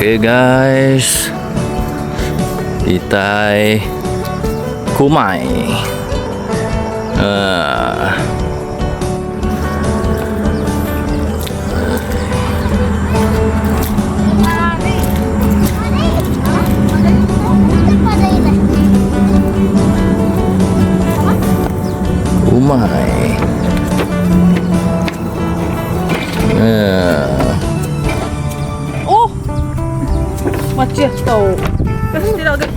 Okay guys. Kitai kumai. Uh. Umai. Uh. Oh. Macam tau. Tidak lagi.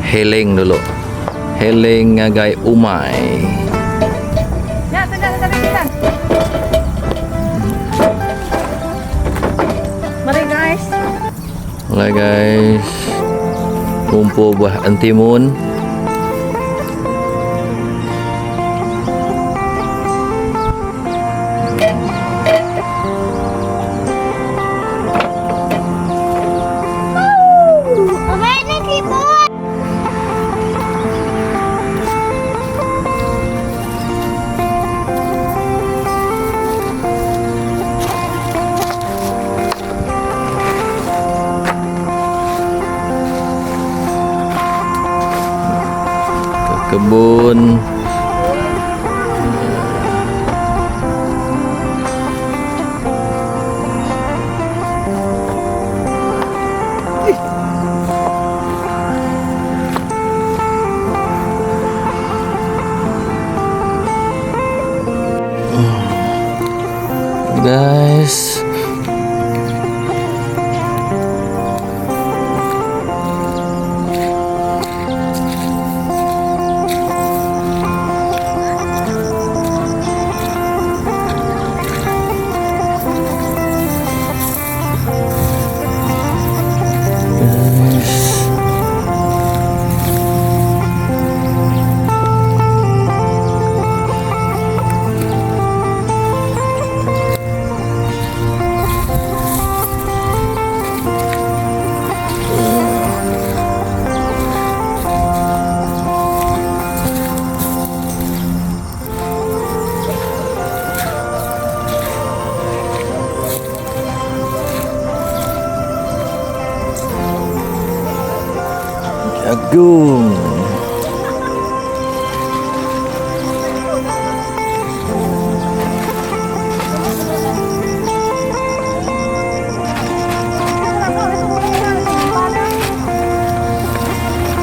Healing dulu. Healing ngagai umai. Ya, tengah tengah tengah. Mari guys. Alright guys. Kumpul buah entimun. Ke kebun. Guys. Guys. Jagung.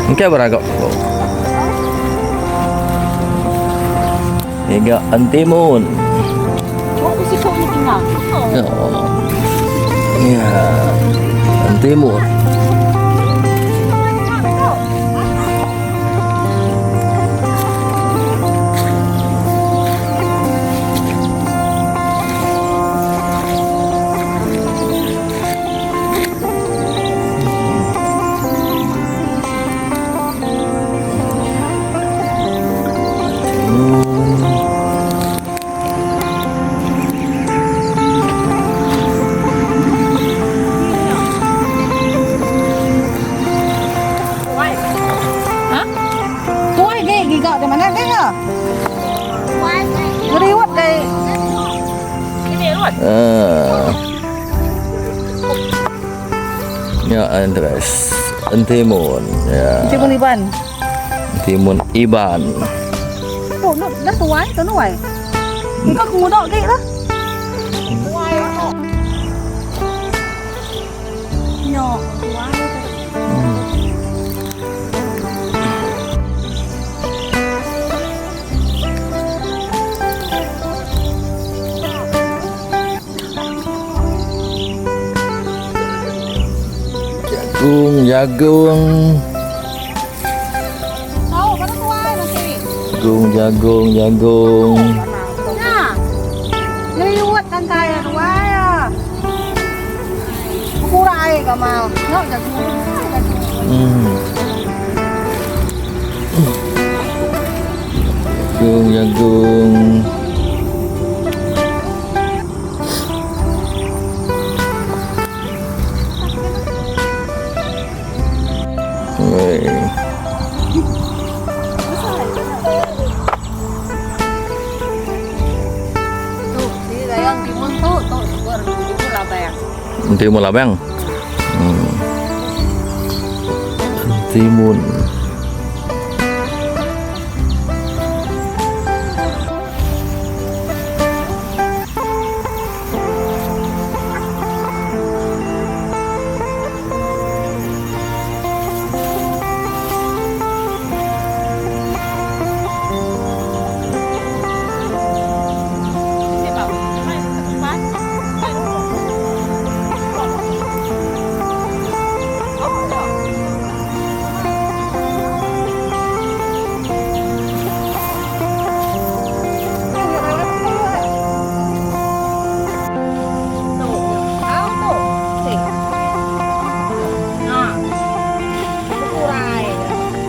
Engkau beragak. Tiga entimun. Oh, si kau ni tinggal. Oh. Ya. Entimun. Ha? Tuai ge giga di mana ge ya? Ngeriwat ke. Ah. Ya, Andres. Entimun. Ya. Timun Iban. Entimun Iban. Tu nu dah tuai tu nuai. Engkau kemudak ge lah. Tuai tu. Nyo, tuai tu. Jagung, jagung. Tahu mana tuai masih. Jagung, jagung, jagung. Nah. Ngeriwat kan kaya tuai ah. Kurai ka mau. Nyo jagung. Jagung, jagung. Oi. Tu, si gayang timun tu, tu sebut timun labang. Timun labang. Hmm. Timun.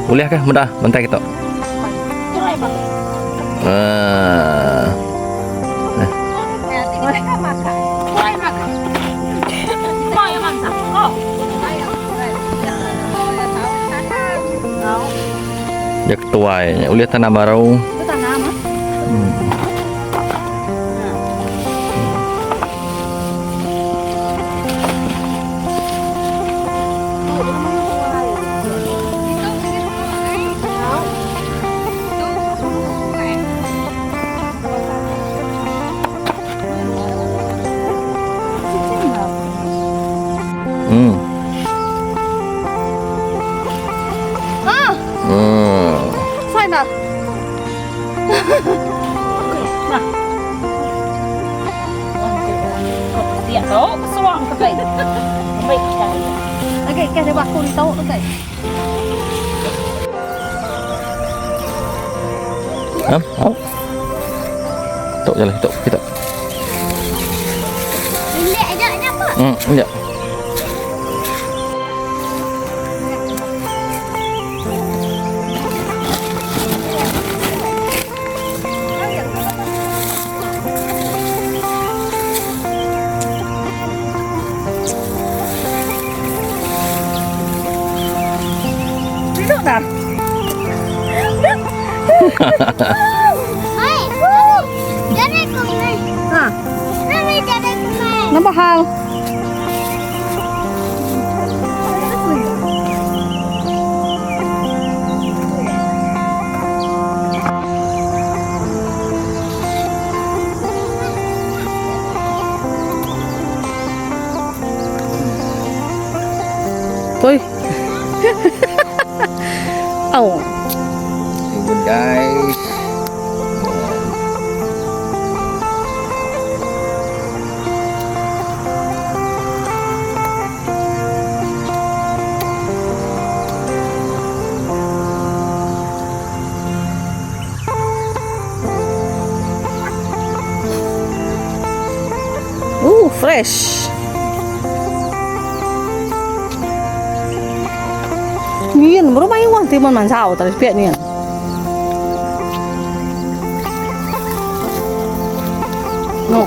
Ulih kah meda bantai kita? Ah. Ya ketuai nya ulih tanam baru. Tanam ah. Ah. Sai na. Nah. Okey, ke dia baku ni tahu tu kai. Ha? Ha? Tok jalan tok kita. Bilik aja ni apa? Ya. Duduk dah. Hai. Jadi aku main. Ha, Mami jadi aku main. nampak hal. Oi. Oh. Timun guys. Fresh. Nian, baru main wang timun mansau tadi piak nian. No.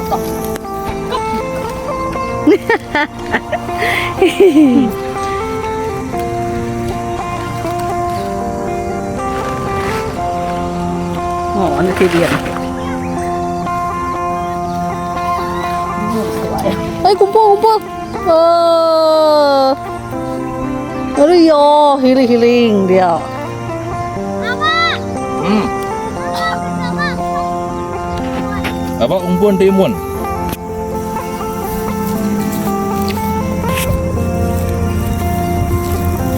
Oh, ano kay Dian? Ay, kumpul, kumpul. Oh. Aduh yo, healing-healing dia. Apa umpun timun?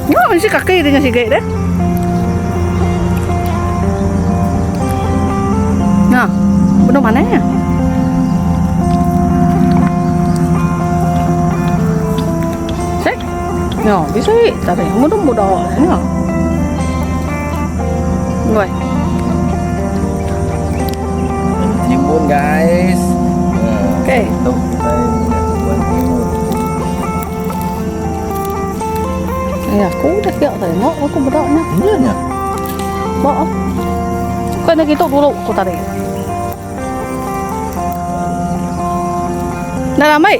Yo, si kaki dengan si gate deh. Nah, benar mana ya? Sik. Yo, bisa tadi mudah mudah ya. Rồi. Timun guys. Okay. Tu kita buat timun. Ya, aku dah kiak tadi. Mau aku bedaknya. Iya nya. Bawa. Kau nak gitu dulu aku tadi. Dah ramai.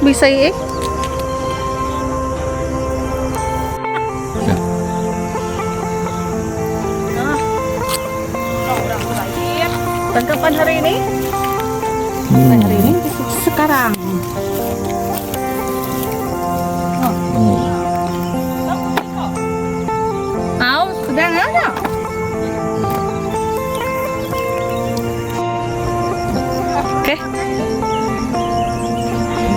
Bisi eh. Tangkapan hari ini. Hari ini sekarang. Au, sedang ada. Okay.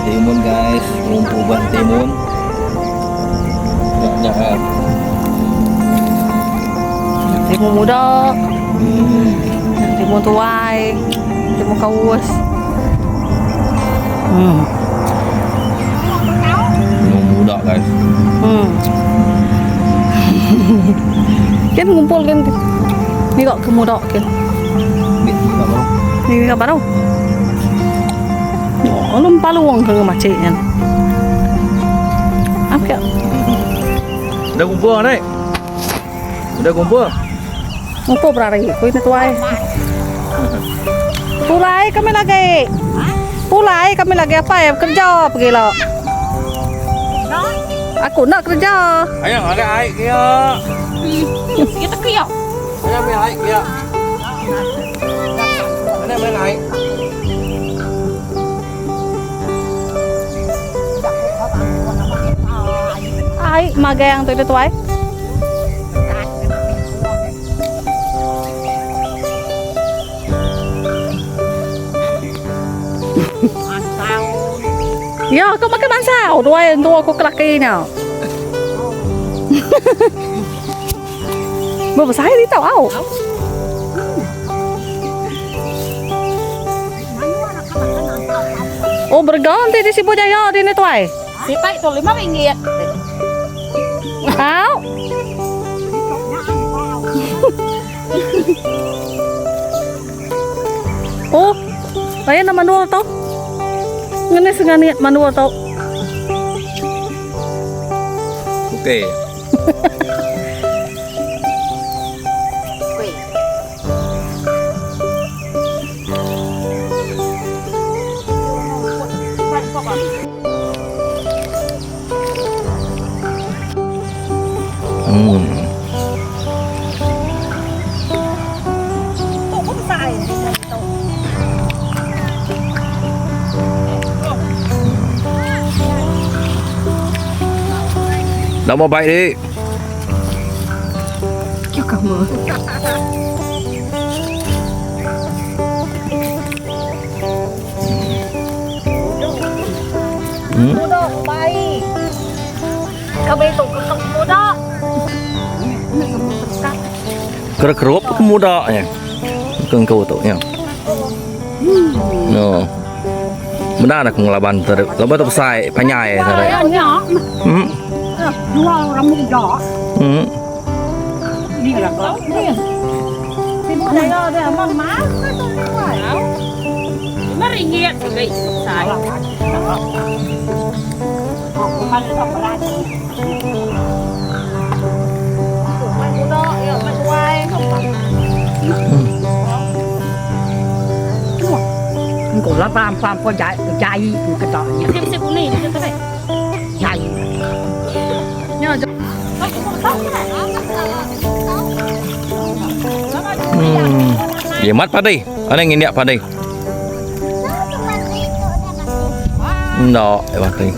Timun guys, ngumpul buah timun. Nyak Timun muda. Timun tuai. Timun kaus. Timun muda guys. Kin ngumpul kin. Ni kok ke muda kin. Ni tak baru. Ni kok baru. Oh, lu paluang ke macik kan. Apa? Dah kumpul ni. Dah kumpul. Ngumpul berari, kui ni tuai. Pulai kami lagi. Pulai kami lagi apa ya kerja pergi lo. Aku nak kerja. Ayang ada air kia. Kita kia. Ayang main air kia. Ada main air. Ai magang tu itu tuai. Ya, aku makan mansau. Dua dua aku kelaki nya. Berbesar ni tau au. Oh, berganti di Sibu Jaya di ni tuai. Sipai tu RM5. Au. Oh, layan na manual to. Ngene sengani manual to. Okey. Đâu mà bay đi. Cho cả mưa. Muda bay. Kami tu ke muda. Kerup-kerup ke muda nya. Keng kau tu nya. No. Benar aku ngelaban tadi. Laban tu besar panyai tadi. Dua orang muda. Ni lah kau. Sibu Jaya dia mama. RM5 sekali. Saya. Muda ya, mak tuai. Kau lah pam pam kau jai jai ke tak ni. Sip ni dia tak. Jai. Nya Dia mat padi. Ada ngindak padi. No, padi.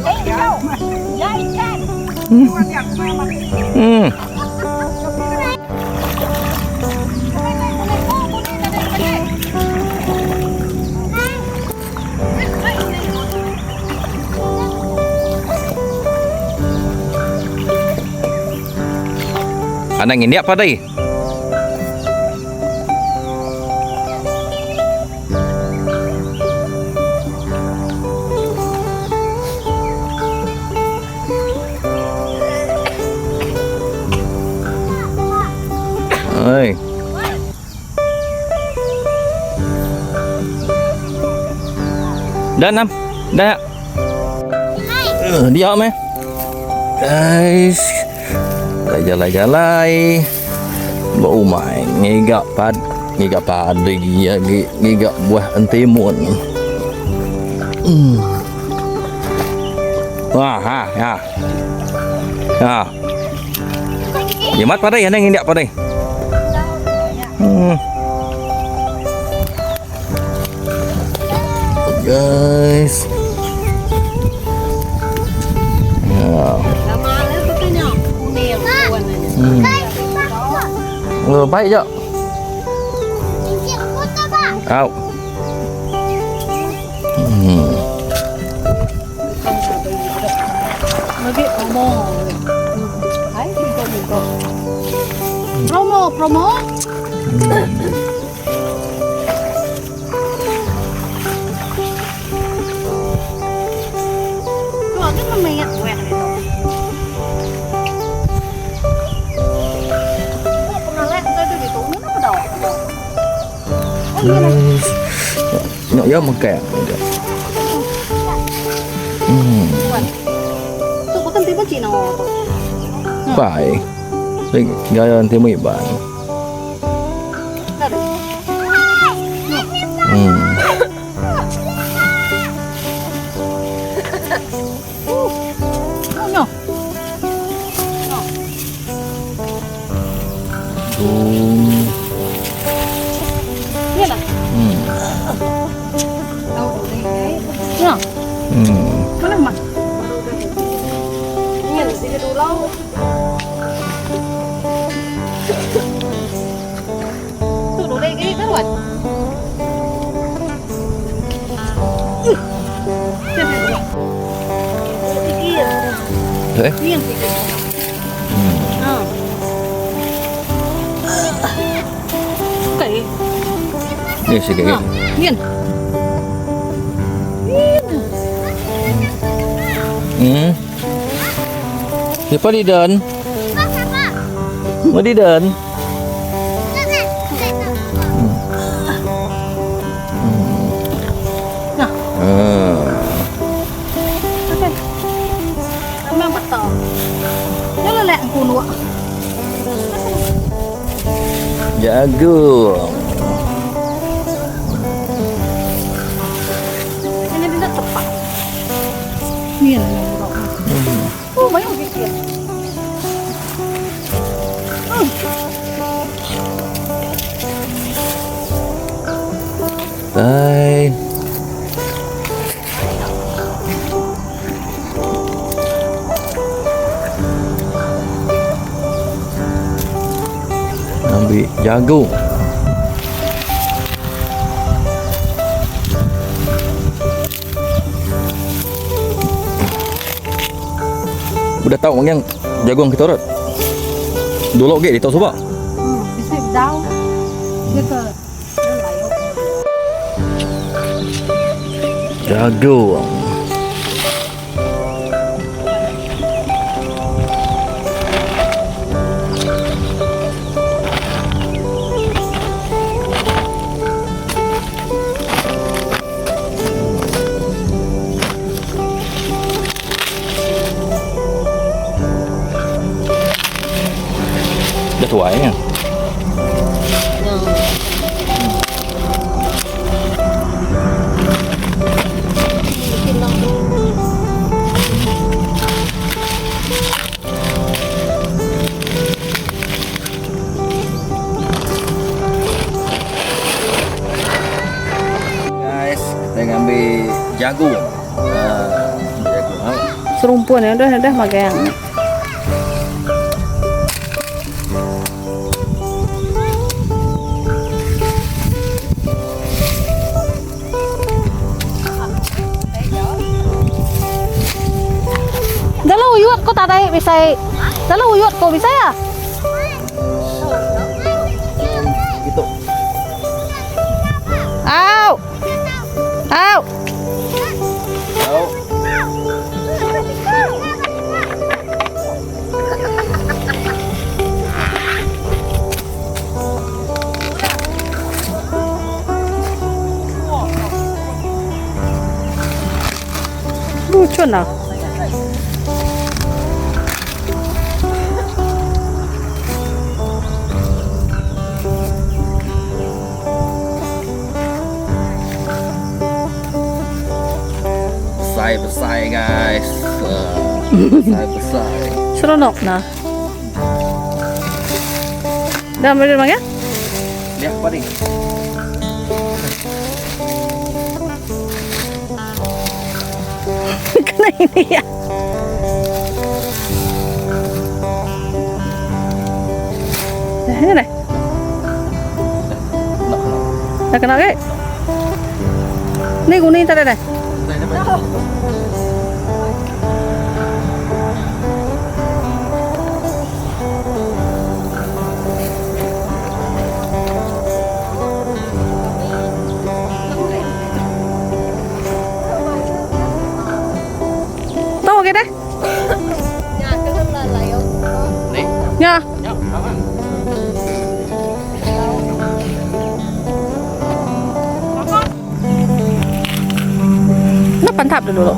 Ada ngindak padi. Ơi. Dah Nam. Dah. Dia meh. Guys. Jalan-jalan. Bau mai ngigak pad ngigak padi lagi ngigak buah entimun. Ha ha ha. Ha. Jimat padai anang indak padai. Guys. Ya. Baik je. Au. Promo, promo. Nhok ya makan. Tu bukan tiba Cina. Phải. Gaya nanti mu iban. Mana mak? Tu đồ đây cái đó rồi. Thế? Ni sikit. Nhìn. Siapa di dan? Mau di dan? Nah. Ok. Memang betul. Jangan lelek aku nuak. Jagung. Ini dia tepat. Ni lah. Oh, banyak sikit. Đây. Ambil jagung. Udah tahu yang jagung kita urut. Dulu ke di tahu sebab. Bisa tahu. Dia ke Jagung. Dah tuai ni. Guys, kita ngambil jagung. Jagung. Ha. Serumpun ya dah dah magang. Dalam uyut ko tatay bisa. Dalam uyut ko bisa ya? Gitu. Au. Au. Au. Lucu nah. Besar-besar guys. Besai-besai. Seronok nah. Dah boleh bang ya? Ya, padi. Kena ini ya. Dah ini dah. Dah kena ke? Ni kuning tak ada dah. Tahu ke dah? Ni. Ya. Ya, kawan. Nak pantap dulu.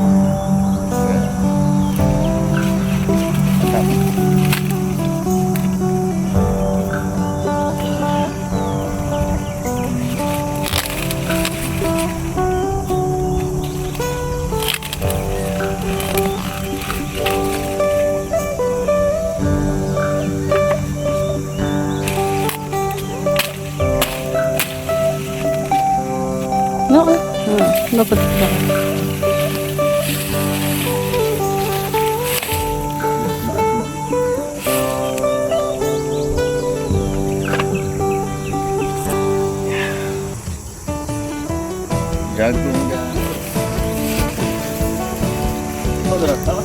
No. Dapat. Jagung dah. Oh, dah tahu.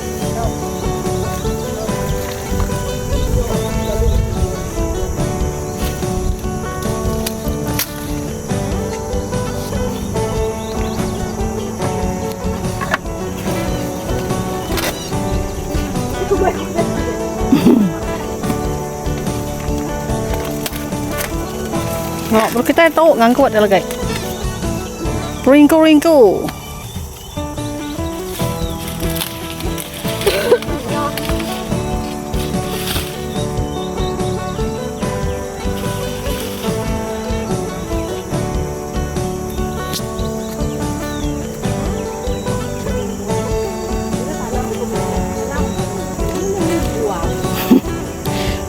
No, baru kita tahu ngangkut dah lagi. Ringko ringko.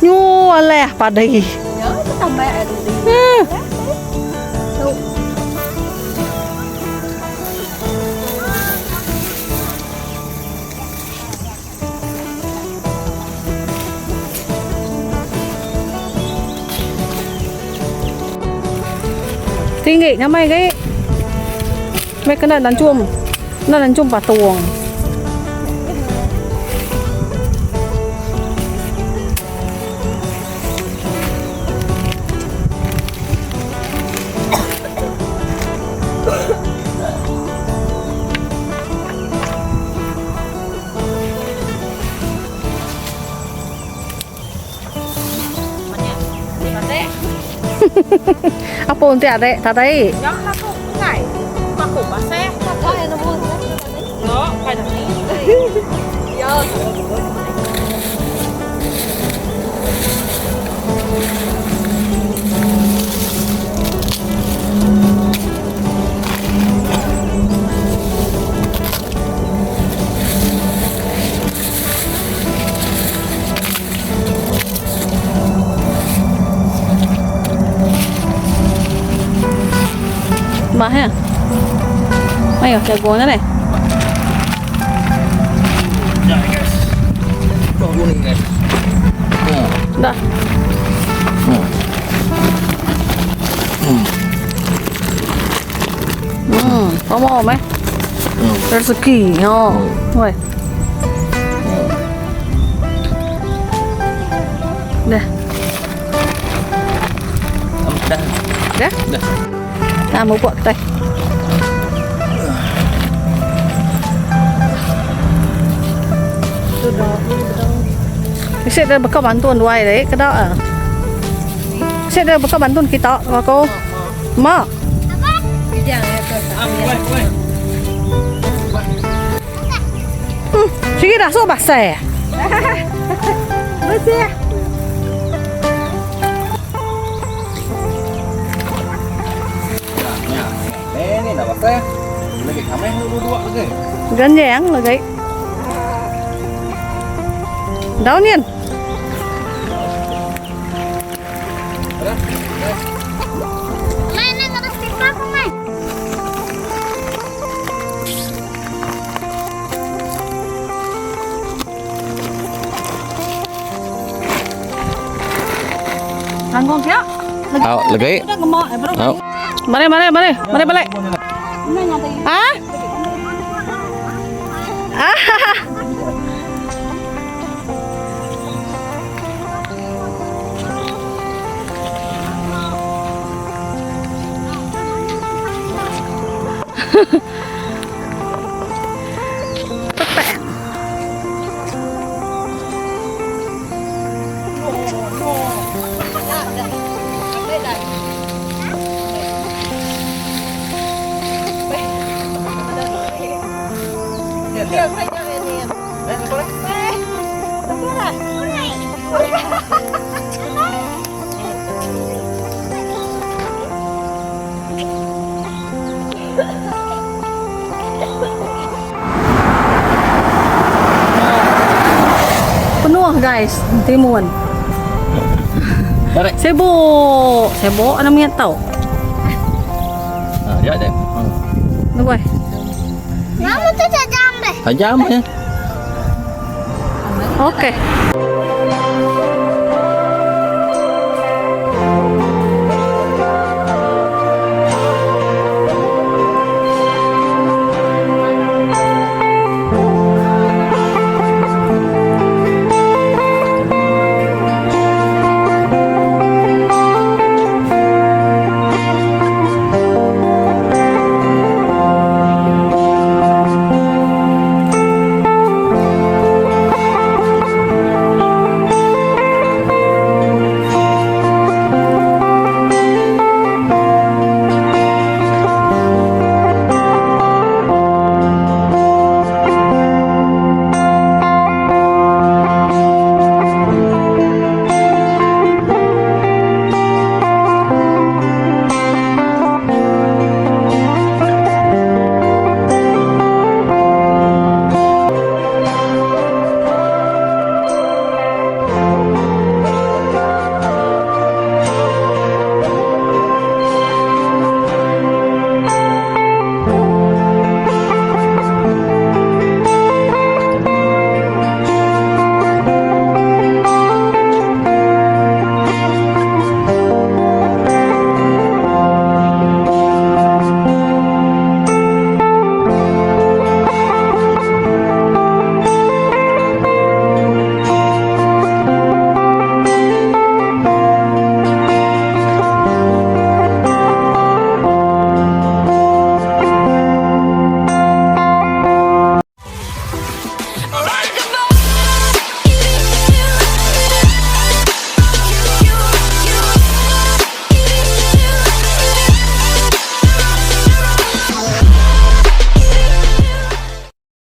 Nyu leh padai. Nhớ cái tầm mẹ đi. Tinggi nyamai gai. Mai kena lancum. Kena lancum patung. Apa untuk ada tadi? Mà ha. Ayo, jagonya deh. Ya, guys. Tuh kuning, guys. Dah. Kamu meh. Rezeki, yo. Woi. Dah. Dah. Dah? Dah. Nah, mau buat kita. Bisa ada bekal bantuan dua đấy, cái đó à. Bisa ada bekal bantuan kita, cô. Ma. Sikit dah so basah. Bersih. Ya, Ni dah basah. Lagi kami dua dua lagi. Ganjang lagi. Daun nyin. Mai nang ngadas pipa ku mai. Tanggung kia. Au, legi. Au. Mari mari mari, mari balik. Ha? Ah. Petek. Penuh guys, timun. Sibuk, sibuk anak minyak tau. Ha, ya deh. Nuai. Nama tu tajam deh. Tajam ya. Okey.